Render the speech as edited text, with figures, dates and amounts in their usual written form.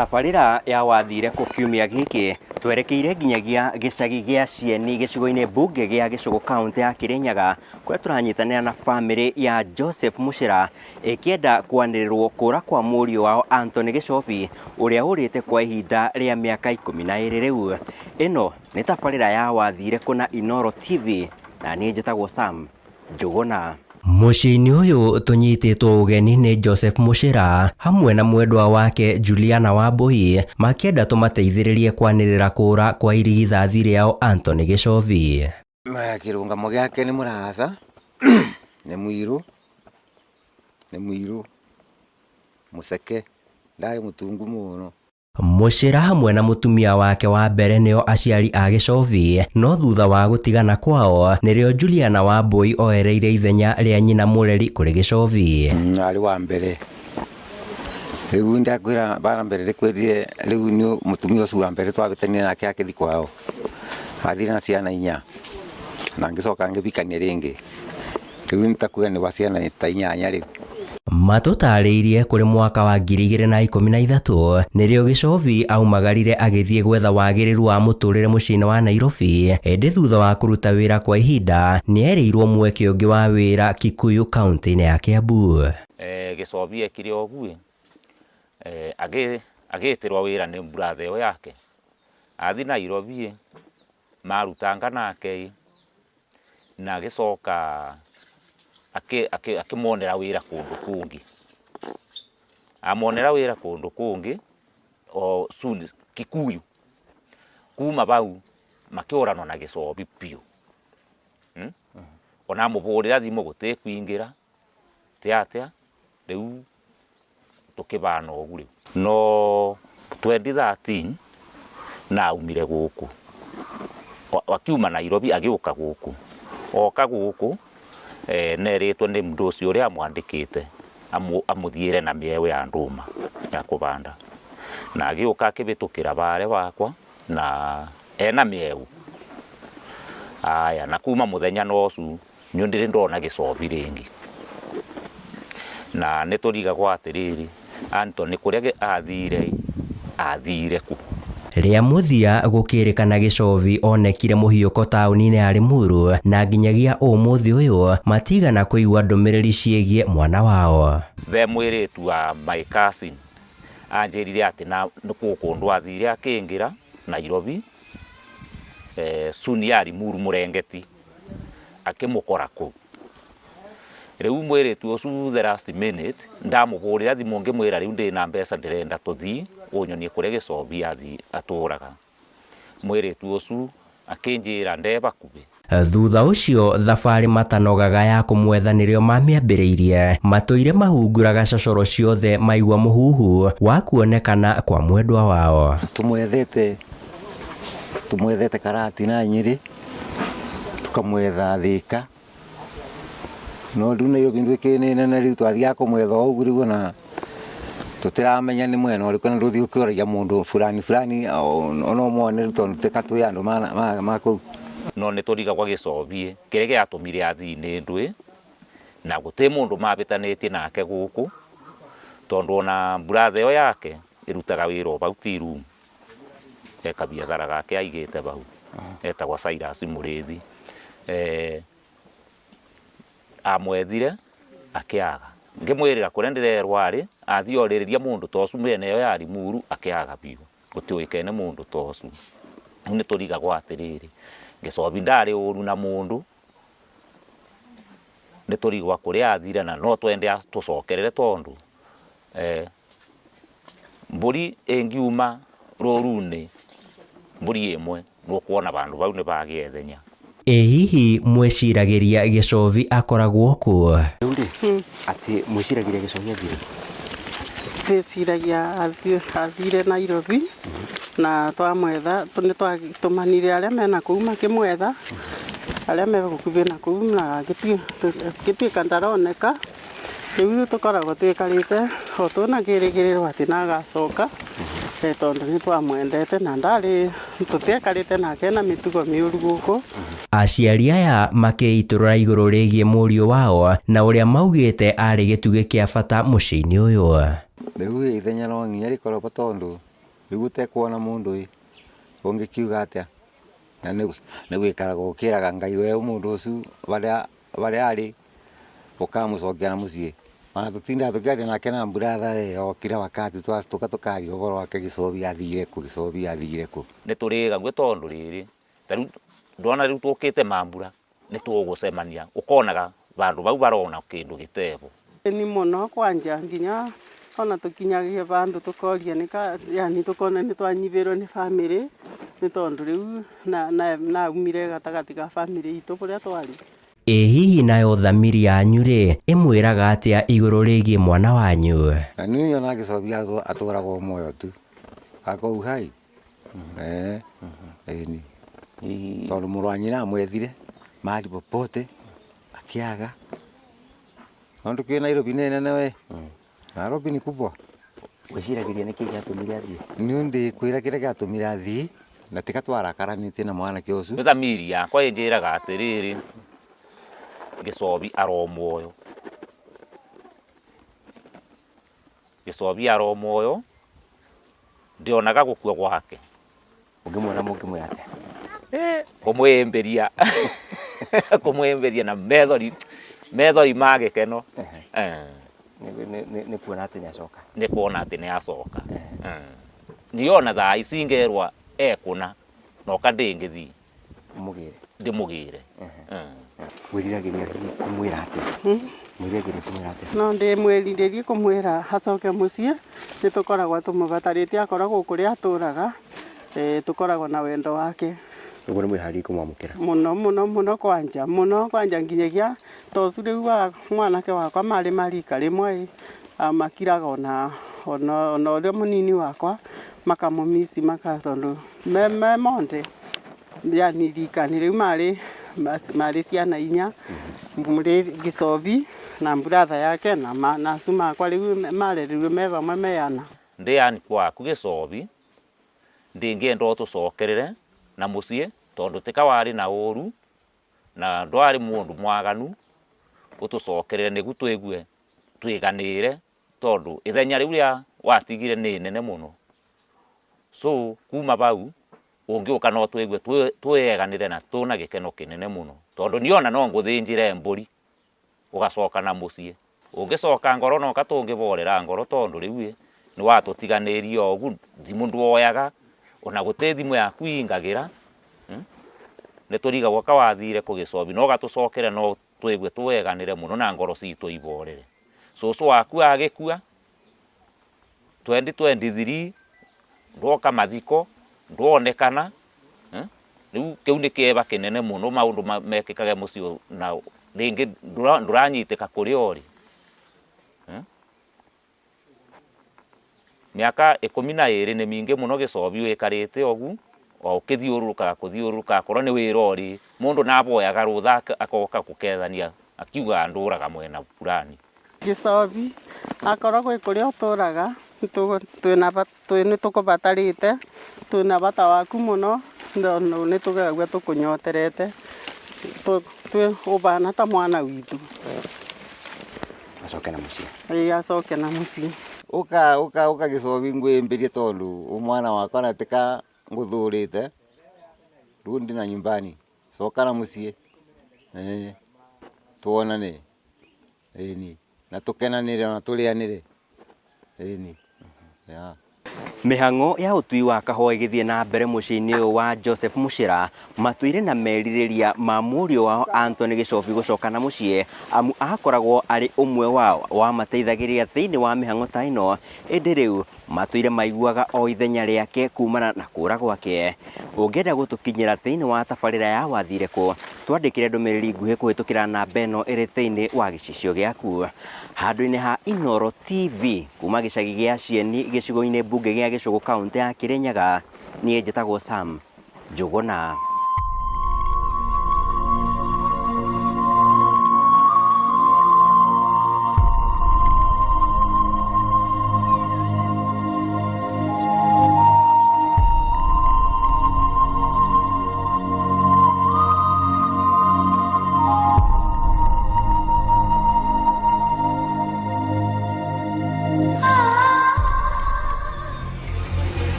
Tabarĩra ya wathire kũ kiumia gĩkĩ twerekeire nginyagia gĩcagi gĩa Cieni gĩcigo-inĩ mbunge gĩa Gĩcũgũ kaũntĩ ya Kĩrĩnyaga kũrĩa tũranyitanĩra na bamĩrĩ ya Joseph Mũcĩra ĩkĩenda kwanĩrĩrwo kũra kwa mũriũ wao Anthony Gĩcobi ũrĩa ũrĩte kwa ihinda rĩa mĩaka 12 rĩu. Ĩno nĩ tabarĩra ya wathire kũ na Inooro TV na niĩ njĩtagwo Sam Njũgũna. Mũciĩ-inĩ ũyũ tũnyitĩtwo ũgeni nĩ Joseph Mũcĩra hamwe na mwendwa wake Juliana Wambui makĩenda tũmateithĩrĩrie kwanĩrĩra kũra kwa irigithathi rĩao Anthony Gĩcobi. Kĩrũngamo gĩake nĩ mũraca, nĩ mũirũ, nĩ mũirũ, mũceke, ndarĩ mũtungu mũno. Mũcĩra hamwe na mũtumia wake wa mbere nĩo aciari a Gĩcobi, no thutha wa gũtigana kwao nĩrĩo Juliana Wambui oereire ithenya rĩa nyina mũreri kũrĩ Gĩcobi. Arĩ wa mbere. Rĩu ndakwĩra bara mbere ndĩkwĩrire rĩu nĩ mũtumia ũcio wa mbere twahĩtanire nake akĩthiĩ kwao. Athire na ciana inya na ngĩcoka ngĩbikania rĩngĩ. Rĩu nĩtakuga nĩ wa ciana ta inyanya rĩu. Matũtarĩirie kũrĩ mwaka wa 2013 nĩrĩo Gĩcobi aumagarire agĩthiĩ gwetha wagĩrĩru wa mũtũrĩre mũciĩ-inĩ wa Nairobi, ĩndĩ thutha wa kũruta wĩra kwa ihinda nĩerĩirwo mweke ũngĩ wa wĩra Kikuyu kaũntĩ-inĩ ya Kiambu. Gĩcobi ekire ũguo agĩtĩrwo wĩra nĩ brother ĩyo yake athi Nairobi marutanga nake na agĩcoka akĩmuonera wĩra kũndũ kũngĩ, amuonera wĩra kũndũ kũngĩ o soon Kikuyu. Kuma bau makĩũranwo na Gĩcobi biũ. Ona amũbũrĩra thimũ gũtĩkũingĩra ti atĩa rĩu tũkĩbana ũguo rĩu. No 2013 na aumire gũkũ, akiuma Nairobi agĩũka gũkũ, oka gũkũ nerĩtwo nĩ mũndũ ũcio ũrĩa amwandĩkĩte amũthiĩre na mĩeũ ya ndũma ya kũbanda, na agĩũka akĩbĩtũkĩra bare wakwa na ena mĩeũ aya, na kuma mũthenya na ũcio nĩ ndĩrĩ ndona Gĩcobi rĩngĩ. Na nĩ tũrigagwo atĩrĩrĩ, Anthony kũrĩa athire athire kũ? Rĩa mũthia gũkĩrĩkana Gĩcobi onekire mũhiũko taũni-inĩ ya Limuru na nginyagia ũmũthĩ ũyũ matigana kũigua ndũmĩrĩri ciĩgiĩ mwana wao. Ve mwĩrĩtu wa my cousin anjĩrire atĩ na nĩ kũndũ athire akĩingĩra Nairobi, soon ya Limuru Mũrengeti akĩmũkora kũu. Rĩu mwĩrĩtu ũcio the last minute ndamũbũrĩra thimũ ngĩmwĩra rĩu ndĩna mbeca ndĩrenda tũthiĩ ũnyonie kũrĩa Gĩcobi athiĩ atũraga. Mwĩrĩtu ũcio akĩnjĩra nde bakubĩ. Thutha ũcio thabarĩ matanogaga ya kũmwetha nĩrĩo mamĩambĩrĩirie, matũire mahunguraga cocoro ciothe maigua mũhuhu wa kuonekana kwa mwendwa wao. Tũmwethete Karatina Nyĩrĩ, tũkamwetha Thĩka, no rĩu Nairobi nduĩkĩ nĩ nene rĩu twathiaga kũmwetha o ũguo rĩu ona tũtiramenya nĩ mwena ũrĩkũ na ndũthiĩ ũkĩũragia mũndũ fulani fulani ona ũmwone rĩu tondũ tika twĩ andũ ma kũu. No nĩ tũrigagwo Gĩcobi kĩrĩa gĩatũmire athiĩ nĩ ndũĩ na gũtirĩ mũndũ mabĩtanĩtie nake gũkũ tondũ ona brother ĩyo yake ĩrutaga wĩra o bau tea room, he kabiathara gake aigĩte bau etagwo Cyrus Mũrĩthi. Amwethire akĩaga, ngĩmwĩrĩra kũrĩa ndĩrerwo arĩ athiĩ orĩrĩria mũndũ ta ũcio mĩena ĩyo ya Limuru akĩaga biũ, gũtiũĩkaine mũndũ ta ũcio. Rĩu nĩ tũrigagwo atĩrĩrĩ, Gĩcobi ndarĩ ũru na mũndũ, nĩ tũrigagwo kũrĩa athire na no twende atũcokerere tondũ mbũri ĩngiuma rũru-inĩ mbũri ĩmwe nĩũkuona bandũ bau nĩ bagĩethenya. Ĩ hihi mwĩciragĩria Gĩcobi akoragwo kũ? Rĩu rĩ, atĩ mwĩciragĩria Gĩcobi athire? Twĩciragia athire Nairobi na twamwetha nĩ twatũmanire arĩa mena kũu makĩmwetha, arĩa me gũkuhĩ na kũu na agĩtuĩka ndaroneka. Rĩu tũkoragwo twĩkarĩte o twĩna kĩrĩgĩrĩro atĩ nĩ agacoka tondũ nĩ twamwendete na ndarĩ tũtiekarĩte nake na mĩtugo mĩũru gũkũ. Aciari aya makĩitũrũra igũrũ rĩgiĩ mũriũ wao na ũrĩa maugĩte arĩ gĩtugĩ kĩa bata mũciĩ-inĩ ũyũ. Rĩu ithenya no nginya rĩkorwo tondũ Rĩu ũtekuona mũndũ ĩ, ũngĩkiuga atĩa? Na nĩ gwĩkaraga ũkĩraga Ngai we mũndũ ũcio harĩa harĩa arĩ ũkamũcokia na mũciĩ. Ona tũtindaga tũkĩaria nake na brother ĩ, o kila wakati twacituka tũkaria ũhoro wake gĩcobi athire kũ, gĩcobi athire kũ. Nĩ tũrĩgagua tondũ rĩrĩ, ta rĩu ndona rĩu tũkĩte mambura nĩ tũgũcemania ũkonaga vandũ vau varona kĩndũ gĩtebo. Ni muno kwanja nginya ona tukinyagia vandu tukoria nika yani tukona ni twanyibirwo ni family ni tondu riu na na naumire gatagati ka family itu kuria twari. Ĩ hihi nayo thamiri yanyu rĩ ĩmwĩraga atĩa igũrũ rĩgiĩ mwana wanyu? Na niĩ nyonaga gĩcobi atũragwo muoyo tu ako uhai eh ĩni tondũ mũrũ wa nyina amwethire mahali popote akiaga. Tondũ kĩ Nairobi nĩ nene we, Nairobi ni kubwa. Wĩciragĩria nĩkĩ gĩatũmire athiĩ? Niĩ ndĩkwĩra kĩrĩa gĩatũmire athiĩ na tika twarakaranĩtie na mwanake ũcio. Nĩ thamiri yakwa ĩnjĩraga atĩrĩrĩ, gĩcobi aro muoyo, gĩcobi aro muoyo, ndionaga gũkua gwake. Ũngĩmuona mũngĩmwĩra atĩa? Kũmwĩmbĩria kũmwĩmbĩria na methori methori ma gĩkeno. Nĩ kuona atĩ nĩ acoka. Nĩ kuona atĩ nĩ acoka. Niĩ ona thaa ici ngerwa ekũna noka ndĩngĩthiĩ Ũmũgĩre. Ndĩmũgĩre. Wĩriragĩria hihi kũmwĩra atĩa? Mwĩriragĩria kũmwĩra atĩa? No ndĩmwĩrirĩrie kũmwĩra acoke mũciĩ, nĩ tũkoragwo tũmũbatarĩtie akoragwo kũrĩa atũraga, tũkoragwo na wendo wake. Ũguo nĩ mwĩharĩirie kũmwamũkĩra? Mũno mũno mũno kwanja, mũno kwanja nginyagia tocu rĩu wa mwanake wakwa marĩ marika rĩmwe makiraga ona ona ona ũrĩa mũnini wakwa makamũmici maka tondũ me monde yani rikani rĩu marĩ marĩ ciana inya mũrĩ gĩcobi na brother yake na na acu makwa rĩu marerirwe me vamwe me ana. Ndĩ yani kwaku gĩcobi ndĩngĩenda ũtũcokerere na mũciĩ tondũ tika warĩ na ũru na ndwarĩ mũndũ mwaganu ũtũcokerere nĩguo twĩgue twĩganĩre tondũ ithenya rĩu rĩa watigire nĩ nene mũno. So kuma vau ũngĩũka no twĩgue twĩyeganĩre na tũna gĩkeno kĩnene mũno tondũ niĩ ona no ngũthĩnjĩre mbũri ũgacoka na mũciĩ. Ũngĩcoka ngoro noka tũngĩborera ngoro tondũ rĩu ĩ nĩ watũtiganĩria ũguo thimũ ndwoyaga ona gũtĩ thimũ yaku ingagĩra. Nĩ tũrigagwo ka wathire kũ gĩcobi no gatũcokere no twĩgue twĩyeganĩre mũno na ngoro citũ iborere. Cũcũ waku agĩkua 2023 ndwoka mathiko ndwonekana. Rĩu kĩu nĩ kĩeva kĩnene mũno maũndũ mekĩkage mũciĩ na rĩngĩ ndũranyitĩka kũrĩa ũrĩ. Mĩaka 12 nĩ mĩingĩ mũno gĩcobi wĩkarĩte ũguo o ũkĩthiũrũrũkaga kũthiũrũrũka akorwo nĩ wĩra ũrĩ mũndũ navoyaga rũtha agoka gũkethania akiugaga ndũraga mwena fulani. Gĩcobi akorwo gwĩ kũrĩa ũtũraga nĩ tũkũbatarĩte twĩna bata waku mũno nĩ tũgagua tũkũnyoterete ũbana ta mwana witũ. Acoke na mũciĩ. Ĩĩ acoke na mũciĩ. Ũka ũka ũka gĩcobi ngwĩmbĩrie tondũ mwana wakwa na tika ngũthũrĩte rĩu ndĩ na nyumbani coka na mũciĩ tuonane ĩni na tũkenanĩre na tũrĩanĩre ĩni. Mĩhang'o ya ũtui wa kahũa ĩgĩthiĩ na mbere mũciĩ-inĩ ũyũ wa Joseph Mũcĩra matũire na merirĩria ma mũriũ wao Anthony Gĩcobi gũcoka na mũciĩ amu akoragwo arĩ ũmwe wao wamateithagĩrĩria thĩinĩ wa mĩhang'o ta ĩno ĩndĩ rĩu matũire maiguaga o ithenya rĩake kumana na kũra gwake. Ũngĩenda gũtũkinyĩra thĩinĩ wa tabarĩra ya wathire kũ twandĩkĩre ndũmĩrĩri nguhĩ kũhĩtũkĩra namba ĩno ĩrĩ thĩinĩ wa gĩcicio gĩaku. Handũ-inĩ ha Inooro TV kuma gĩcagi gĩa Cieni gĩcigo-inĩ mbunge gĩa Gĩcũgũ kaũntĩ ya Kĩrĩnyaga, niĩ njĩtagwo Sam Njũgũna.